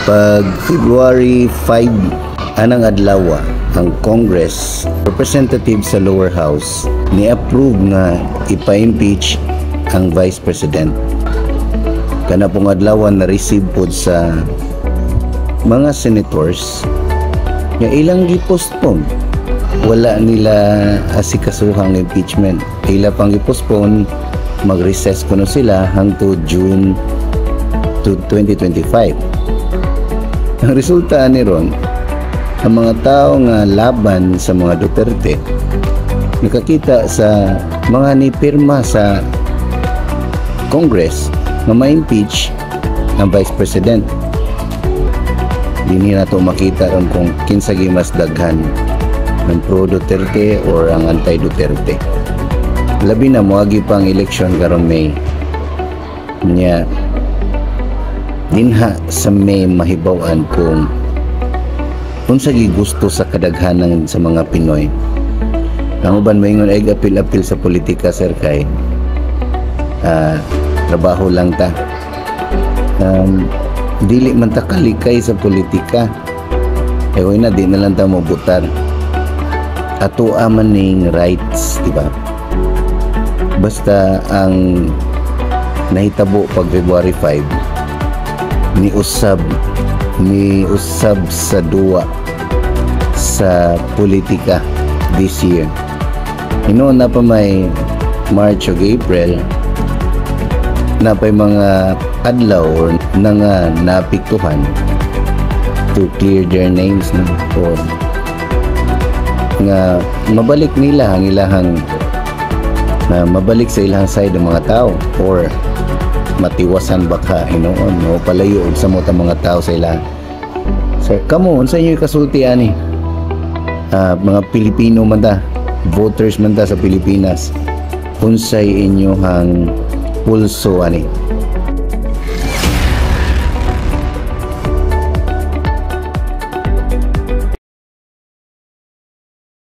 Pag February 5 anang adlaw, ang Congress representative sa lower house ni-approve nga ipa-impeach ang Vice President. Kana pong adlaw, na receive pod sa mga senators nga ilang gi-postpone. Wala nila asikasuhang impeachment, ila pang gi-postpone. Mag-recess kuno sila hangtod June to 2025. Ang resulta ni ron, ang mga tao nga laban sa mga Duterte nakakita sa mga nipirma sa Congress nga ma-impeach ang Vice President. Dinhi nato makita ron kung kinsa gyud mas daghan, ang pro Duterte or ang anti Duterte. Labi na moagi pang eleksyon karon May nya. Dinha sa May mahibaw-an kung unsa gusto sa kadaghanan sa mga Pinoy. Ang uban moingon ay apil-apil sa politika, sir, kay trabaho lang ta. Dili man ta kalikay sa politika. Eh na di na lang ta mobutar. Ato man ning rights, di ba? Basta ang nahitabo pag February 5, ni usab sa duwa sa politika this year. Hinuon na pa may March o April na pa'y mga adlaw or na nga naapektuhan to clear their names, no? Or nga mabalik nila ang ilahang na mabalik sa ilang side ang mga tao or matiwasan baka hinuon, no, palayo og samot ang mga tao sa ila. So kamo, unsa inyo kasulti ani? Mga Pilipino man ta, voters man ta sa Pilipinas, unsay inyohang pulso ani?